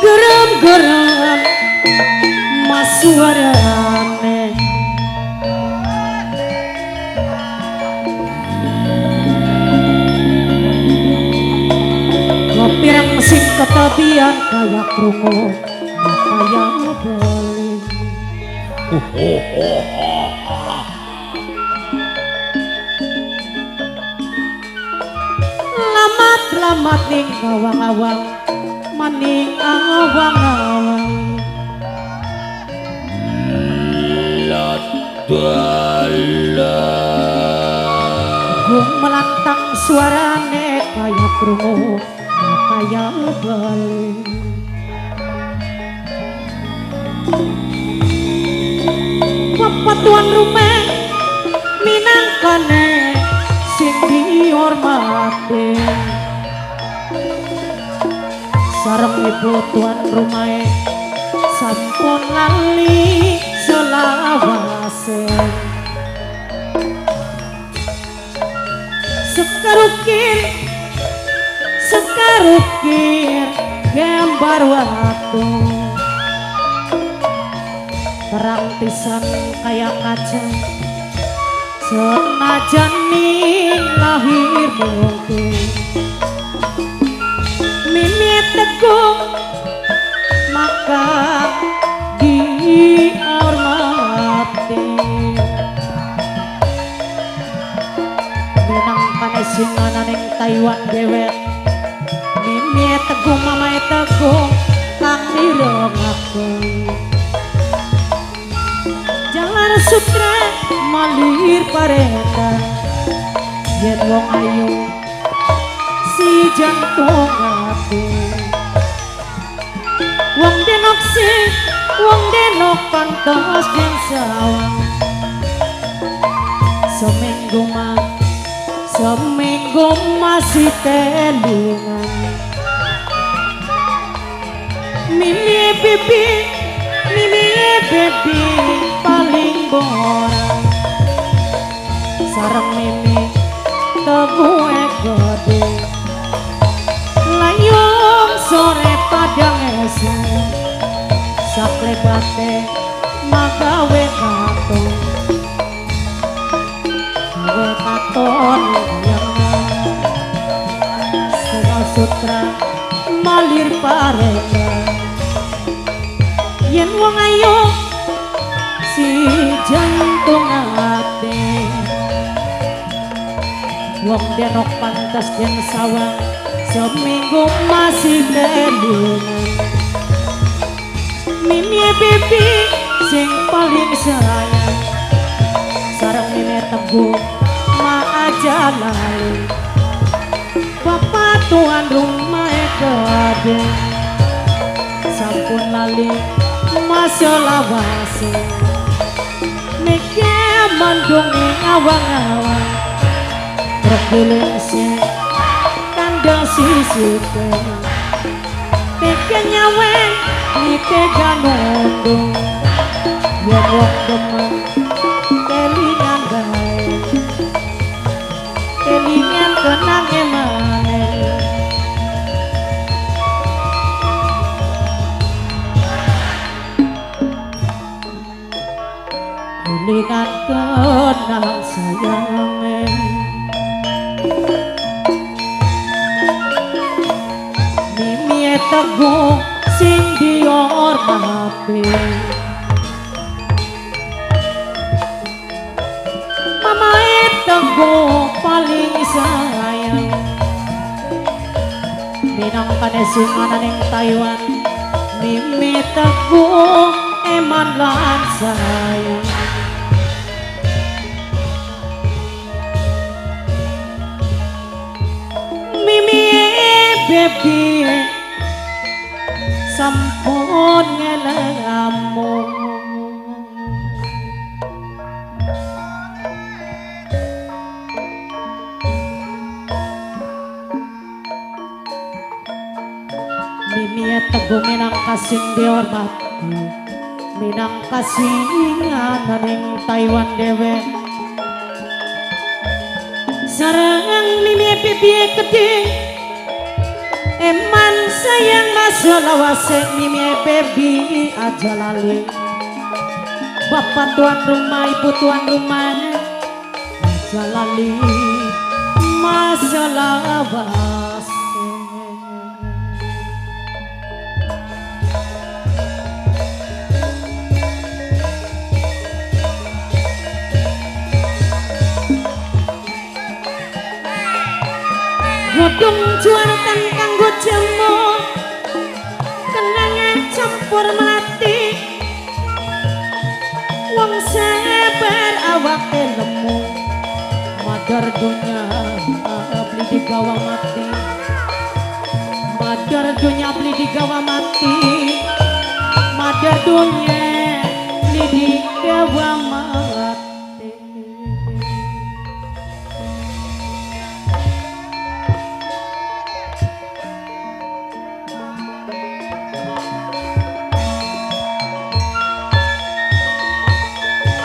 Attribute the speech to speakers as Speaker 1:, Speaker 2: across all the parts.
Speaker 1: Gerem-gerem mas suarane pirang sing ketepian kaya krungu kaya beling. Lamat-lamat ning awang-awang maning awang-awang. Gung melantang suarane kaya krungu kaya beling. Bapak tuan rumah minangkane sing dihormati. Sareng ibu tuan rumahe sampun lali selawase. Sekarukir sekarukir gambar waktu terang pisan kaya kaca senajan ning lahir mungkin. Mimi teguh maka dihormati. Minangkane sing ana ning Taiwan dewek Mimi teguh mamae teguh kang direngaken. Jalan sutra malir pareta yen wong ayu si jantung ati. Wong denok si wong denok pantes yen sawang. Seminggu mah seminggu masih telingan. Mimi bibi mimi bibi paling borang. Sareng mimi teguh gede layung sore padang esuk saklebate magawe katon gawe katon setengah sutra malir pareta yen wong ayu si jantung ati. Wong denok pantes den sawang seminggu masih telingan. Mimi bibi sing paling sayang sareng mimi teguh ma aja lali. Bapak tuan rumah gede sampun lali maselawase. Meke mandungi awang-awang bergelese kandang sisite. Teke nyawe nitega nundung yen wong demen kelingan bae kelingan kenange maneh. Kelingan kenang sayange. Mimi teguh sing dihormati. Mamae teguh paling sayang. Minangkane sing ana ning Taiwan Mimi teguh eman lan sayang. Mimi baby sampun ngelamu. Minangka sing dihormati, minangka sing ana ning Taiwan dhewe. Sareng mimi pipi keding, eman sayang masolawase mimi baby aja lali. Bapak tuan rumah, ibu tuan rumah, aja lali masolawase. Godong juartan kanggo jemu, kenangan campur melati. Wong sabar awake lemu, madar dunya beli digawa mati. Madar dunya beli digawa mati, madar dunya beli digawa mati.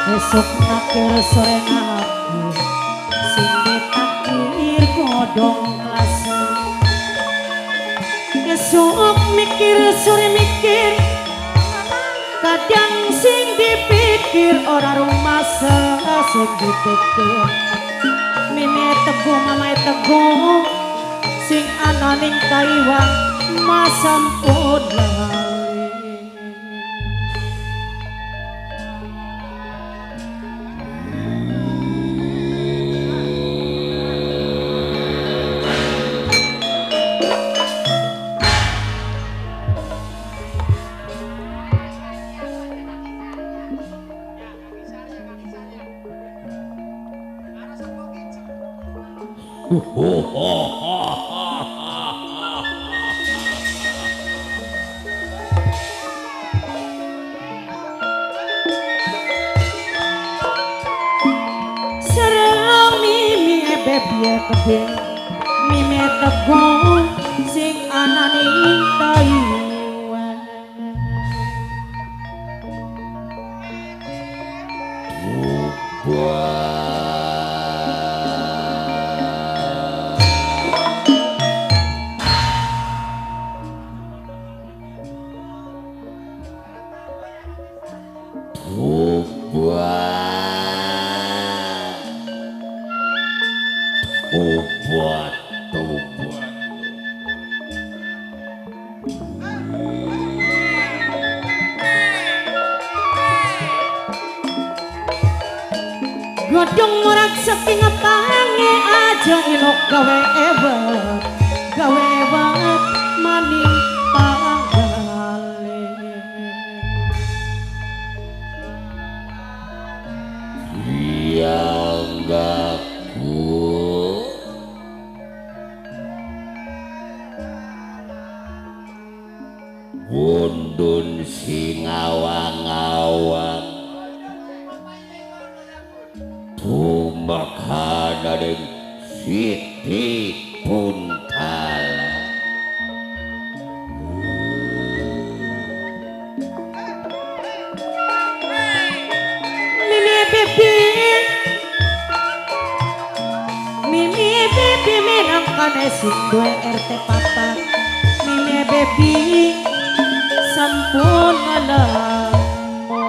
Speaker 1: Esok nakir sore aku sing ditakir godhong klase. Esok mikir sore mikir, kadang sing dipikir ora rumasa sing dipikir. Mimi teguh mamae teguh sing ana ning Taiwan masampun lali. Serem mimi bebie keding, mimi teguh sing ana ning Taiwan.
Speaker 2: Tobat, tobat.
Speaker 1: Godhong morak saking pange aja ilok gawe ewet, gawe ewet maning panggale.
Speaker 2: Yang wundun sing awang-awang tumakhana ning Siti Puntala.
Speaker 1: Mimi bibi, mimi bibi minangkane sing duwe RT papat. Mimi bibi sampun ngalamo.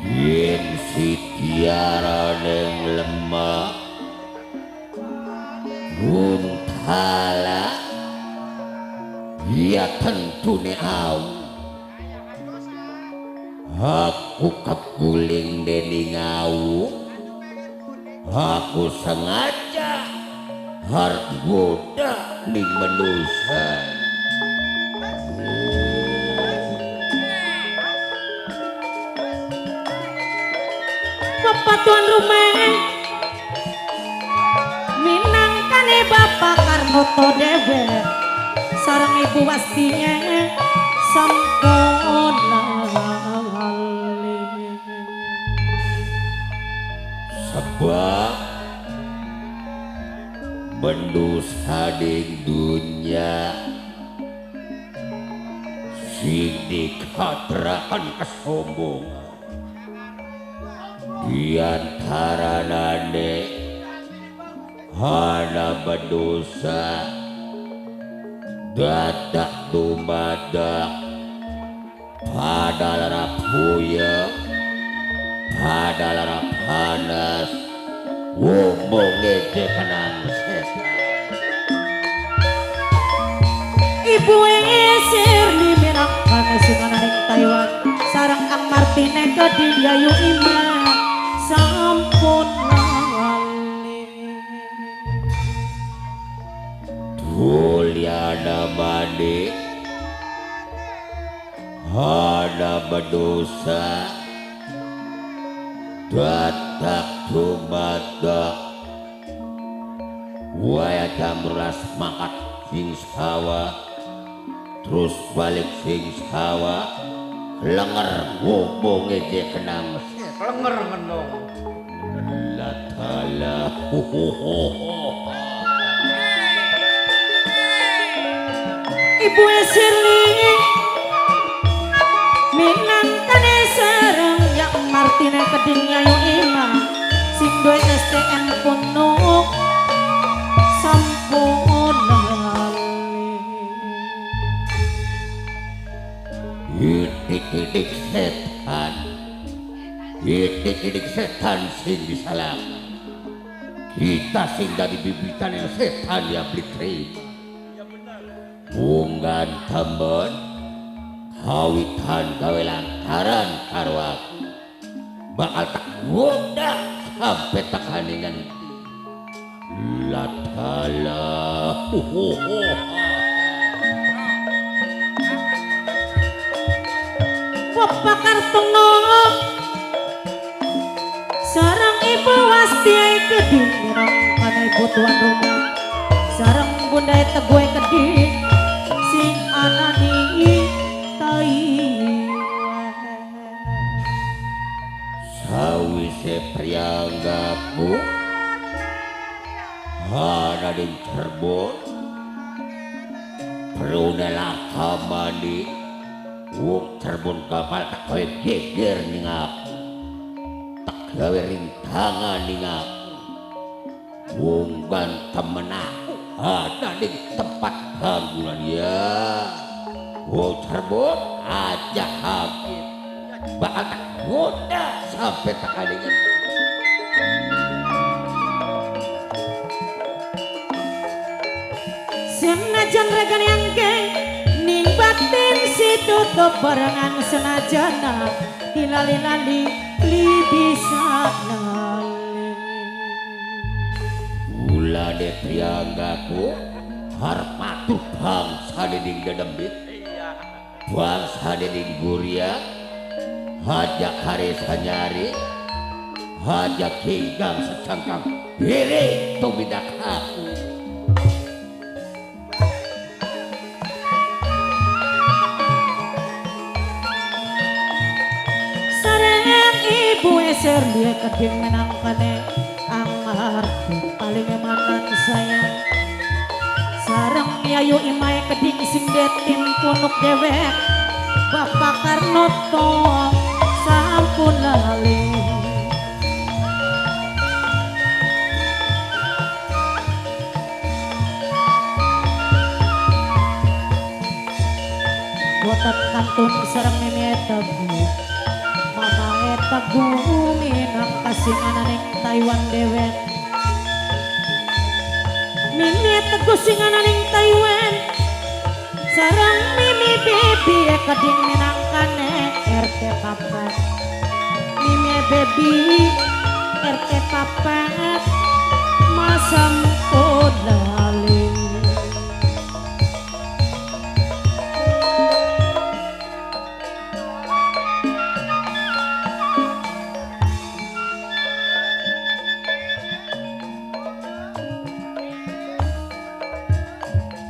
Speaker 2: Yen sitiara ning lemah Puntala, ya tentune au aku keguling dening au. Aku sengaja harus goda ning manusa.
Speaker 1: Bapak tuan rumah minangkane Bapak Karnoto dhewe sareng Ibu Wastinya sampun lali.
Speaker 2: Sebab mendosa ding dunya Sing dikatrakan kesombongan diantara nane hana berdosa dadak dumadak pada lara puyeng pada lara panas ngomong ngece kenang setan.
Speaker 1: Ibu Sirli minangkan sing ana ning Taiwan sareng Kang Martine kedhi Yayu Ima sampun lali.
Speaker 2: Tuliana mani hana berdosa dadak dumadak waya jam 12 mangkat sing sawa terus balik sing sawa lenger ngomong ngece kenang
Speaker 3: lenger menung
Speaker 2: latala.
Speaker 1: Ibu Sirli minangkane sareng Yak Martine keding Yayu Ima sing duwe STM punuk sampun lali.
Speaker 2: Itik-itik setan, itik-itik setan sing disalahkan. Kita sing dari bibitan yang setan ya beli terima. Wonggan temen kawitan gawe lantaran karo aku bakal tak goda sampai tak haningan latala.
Speaker 1: Bapak Kartono sareng Ibu Wasti kedhi minangkane ibu tuan rumah sareng Bunda Teguh kedhi sing ana di Taiwan.
Speaker 2: Sawise priyanggaku ana ning Cirebon perune kamani wong Cirebon kapal tak gawe geger ning aku tak gawe rintangan ning aku wong temen aku ana ning tempat panggulan ya wong Cirebon aja habis bakal tak goda sampai tak kalingan.
Speaker 1: Senajan regan yang geng ning batin si tutup barengan senajana dilali-lali li bisa lali.
Speaker 2: Mulane priyanggaku harap patuh bangsa ning dedembit bangsa ning guria hajak hari sanyari hajak hinggang secangkang hiri tumindak aku.
Speaker 1: Sareng Ibu Sirli keding minangkane Angmar paling emanan sayang sareng Yayu Imai keding sing detim punuk dewek Bapak Karnoto sampun lali. Botat kantun sareng Mimi Teguh Mama Teguh minang kasing ana ning Taiwan dewek Mimi Teguh sing ana ning Taiwan sareng Mimi Baby keding minangkane RT papat Mimi Baby RT papat masampun lali.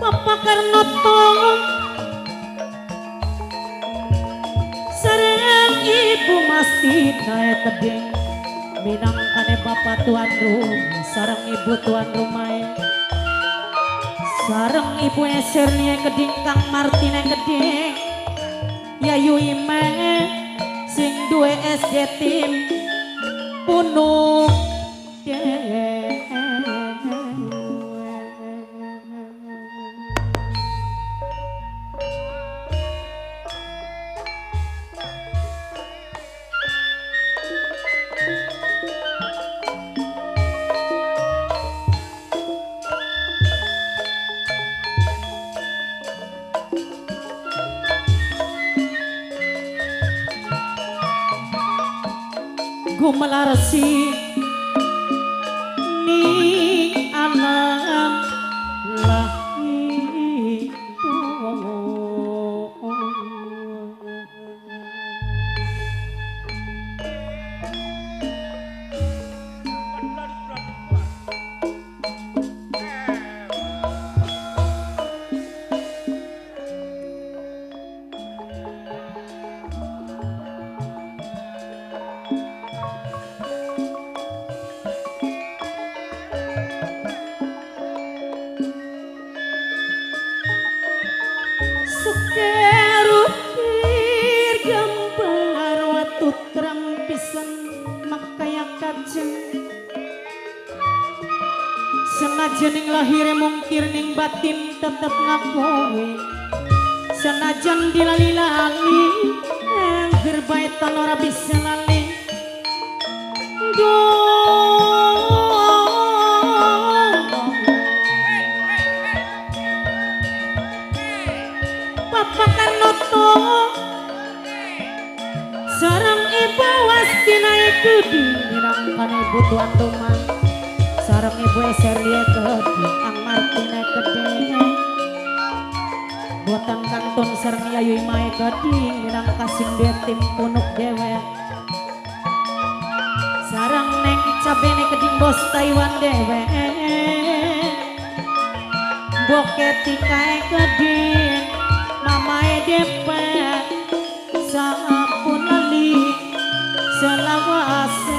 Speaker 1: Bapak Karnoto sareng Ibu Mastina teding minangkane bapak tuan rumah sareng ibu tuan rumah sareng Ibu Sirli keding Kang Martine keding Yayu Ime sing duwe SJ Tim punuk gumelarsi ni alam lahir. Sekerukir gambar watu terang pisan makaya kaca. Senajan ning lahire mungkir ning batin tetep ngakui. Senajan dilali-lali angger bae tan ora bisa lali. Bapak Karnoto sareng Ibu Wastina Kedi minangkane ibu tuan rumah sareng Ibu Eserlie Kedi Ang Martina Kedi botan kantun sareng Yayu Imae Kedi minangka sing duwe tim punuk dhewe sareng Neng Cabene Keding bos Taiwan dhewe Boketi kae Keding mamae depe sampun lali selawase.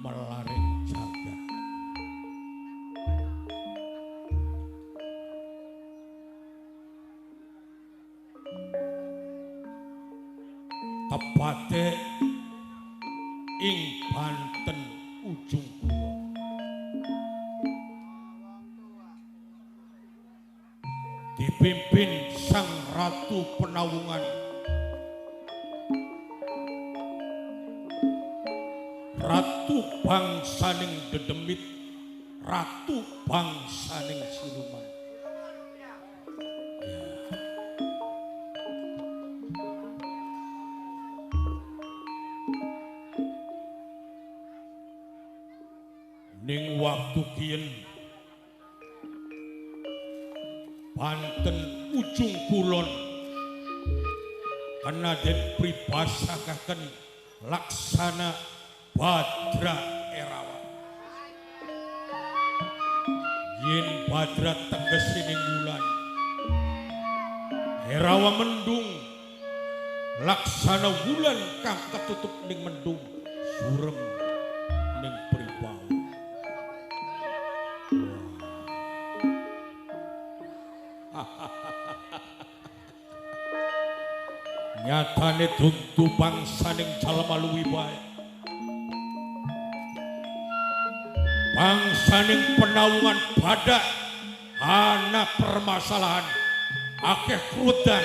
Speaker 2: Melaring jagat tepate ing Banten Ujung Kulon. Dipimpin Sang Ratu Penawungan, Ratu bangsaning dedemit, Ratu bangsaning siluman. Ya. Ning waktu kiyen Banten Ujung Kulon kena den pribasakaken laksana Badra Erawa. Yen Badra tegese ning wulan, Erawa mendung, laksana wulan kang ketutup ning mendung, surem ning pribawa. Nyatane dundu bangsaning jalma luwih bae. Bangsaning penawungan badak ana permasalahan akeh krudan.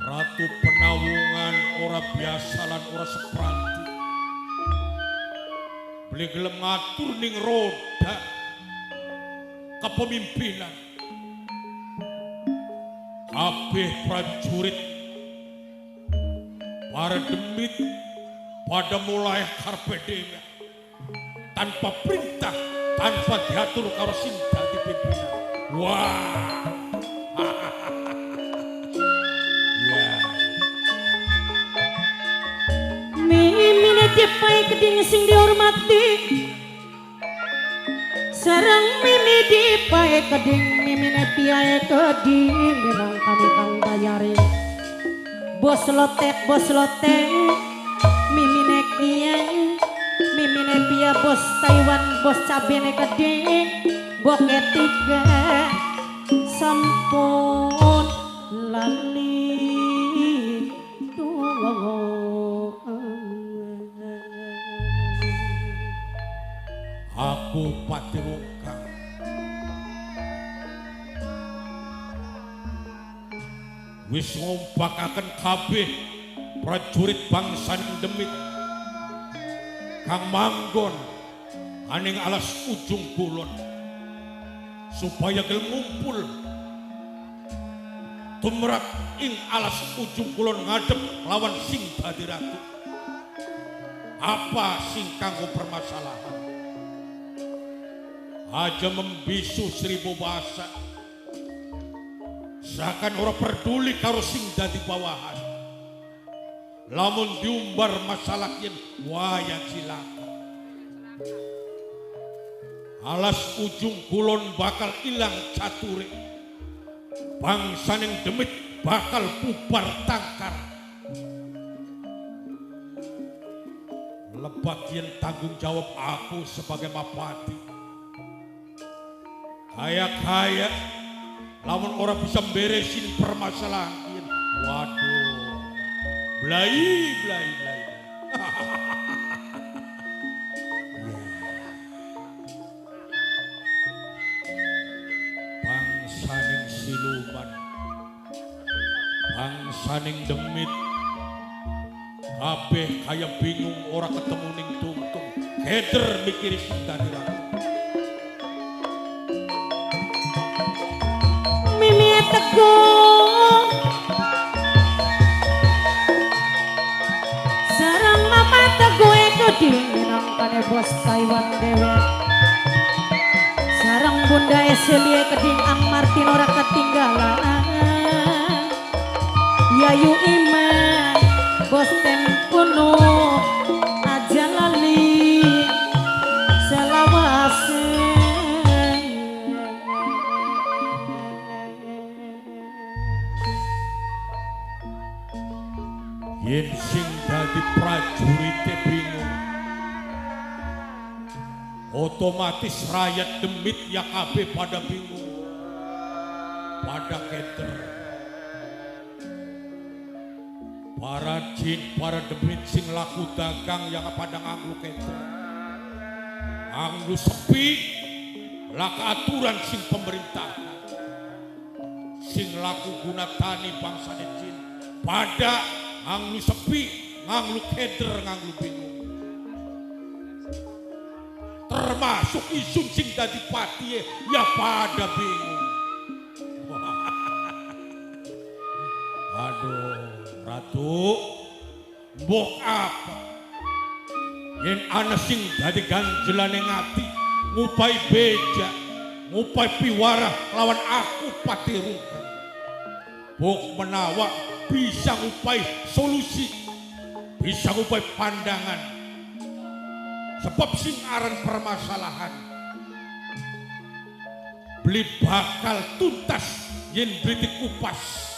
Speaker 2: Ratu Penawungan ora biasa lan ora sepranti. Beli gelem ngatur ning roda kepemimpinan. Kabeh prajurit para demit pada mulai karpe dhewe tanpa perintah, tanpa diatur karo sing dadi pimpinan. Wah. Ya.
Speaker 1: Mimine dipai keding sing dihormati. Sareng mimi dipae keding mimine piae keding minangkane kang bayare. Bos lotek mimine kiye mimine pia bos Taiwan bos cabene keding boke tiga sampun lali tuwa.
Speaker 2: Aku Patirungkang wis ngompakaken kabeh prajurit bangsa demit kang manggon aning alas ujung kulon supaya gelem ngumpul tumrap ing alas ujung kulon ngadep lawan sing dadi ratu. Apa sing kanggo permasalahan? Aja membisu seribu bahasa. Seakan ora peduli karo sing dadi bawahan. Lamun diumbar masalah yen waya cilaka. Alas ujung kulon bakal ilang cature. Bangsa ning demit bakal bubar tangkar. Lebat yen tanggung jawab aku sebagai mapati. Kaya-kaya lamun orang bisa beresin permasalahan yen. Waduh. Blai blai blai. Bangsaning siluman, bangsaning demit, kabeh kaya bingung ora ketemu ning tungtung, keder mikir sing dadi ratu.
Speaker 1: Mimi teguh sareng mama teguh keding minangkane bos Taiwan dewek. Sareng bunda Eselie keding Ang Martin ora ketinggalan. Yayu Iman bos Tempuno aja lali selawase.
Speaker 2: Yen sing dadi prajurite bingung, otomatis rakyat demit ya kabeh pada bingung, pada keder. Para jin, para demit sing laku dagang yang pada nganglu keder. Nganglu sepi, laka aturan sing pemerintah, sing laku guna tani bangsa jin, pada nganglu sepi, nganglu keder, nganglu bingung. Termasuk isun sing dadi patiye ya pada bingung. Aduh, ratu, mbok apa? Yen ana sing dadi ganjelane ngati, ngupai beja, ngupai piwarah lawan aku Patirungkang. Bok menawa bisa ngupai solusi, bisa ngupai pandangan. Sebab sing aran permasalahan beli bakal tuntas yen beli dikupas.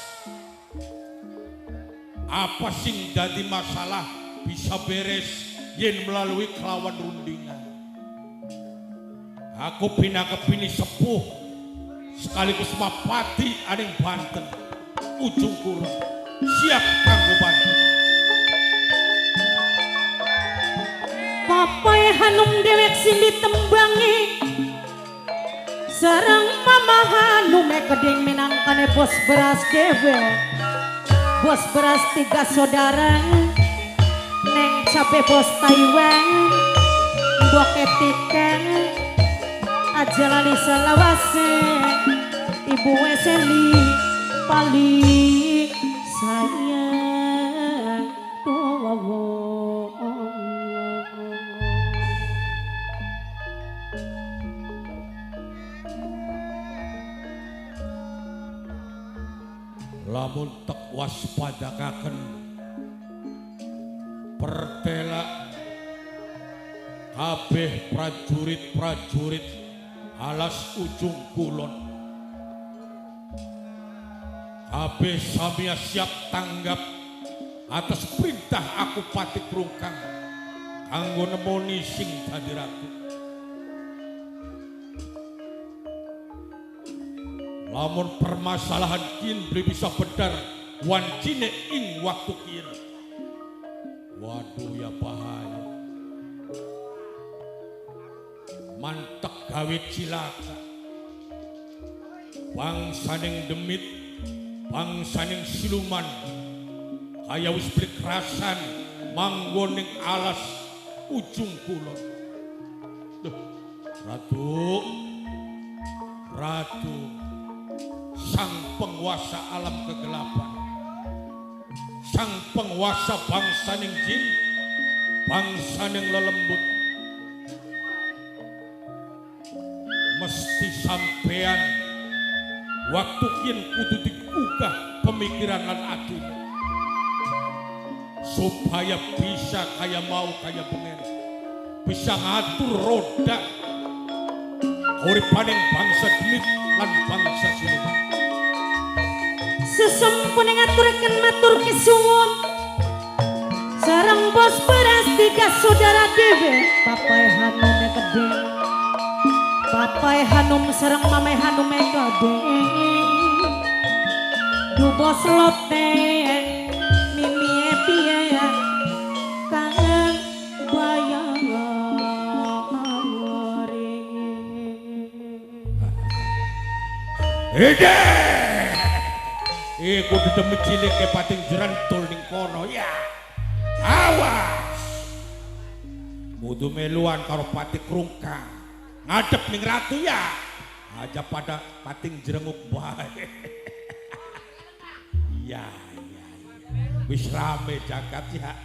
Speaker 2: Apa sing dadi masalah bisa beres yen melalui kelawan rundingan. Aku pinakepini sepuh sekaligus mapati aning Banten ujung kulon siap kanggo bantu.
Speaker 1: Papai Hanum dewek sing ditembangi sareng mama Hanum keding minangkane bos beras dewek. Bos beras tiga saudara neng cabe bos Taiwan boke tiga aja lali selawase ibu Eseli paling sayang tuwa.
Speaker 2: Lamun tek waspadakaken pertela kabeh prajurit-prajurit Alas Ujung Kulon. Kabeh samia siap tanggap atas perintah aku Patih Krungkang kanggo nemoni sing dadi ratu. Lamun permasalahan kin beli bisa bedar wancine ing waktu kin. Waduh ya bahaya. Mantek gawe cilaka. Bangsaning demit, bangsaning siluman, kaya wis beli kerasan manggon ning alas Ujung Kulon. Duh, ratu, ratu, sang penguasa alam kegelapan, sang penguasa bangsaning jin, bangsaning lelembut, mesti sampean waktu kin kudu digugah pemikiran lan atine supaya bisa kaya mau kaya pengen, bisa ngatur roda kauripaning bangsa demit lan bangsa siluman.
Speaker 1: Sesempune ngaturaken matur kesuwun sareng bos beras tiga saudara dhewe, Papai Hanum kedhe, Papai Hanum sareng Mame Hanum kedhe, Dubo slote mimie piye kangen bayang.
Speaker 2: Ede, iku demit cilik ke pating jerentul ning kono ya. Awas, kudu meluan karo Patih Krungkang ngadep ning ratu ya. Aja pada pating jerenguk bae. Ya, ya, ya. Wis rame jagat ya.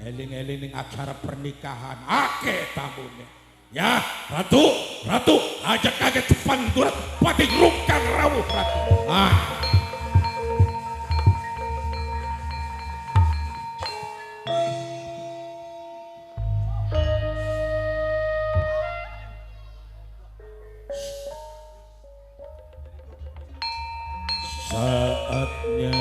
Speaker 2: Eling-eling ning acara pernikahan akeh tamune. Ya, ratu, ratu, aja kaget cepan durat Patih Krungkang rawuh ratu. Ah. Saatnya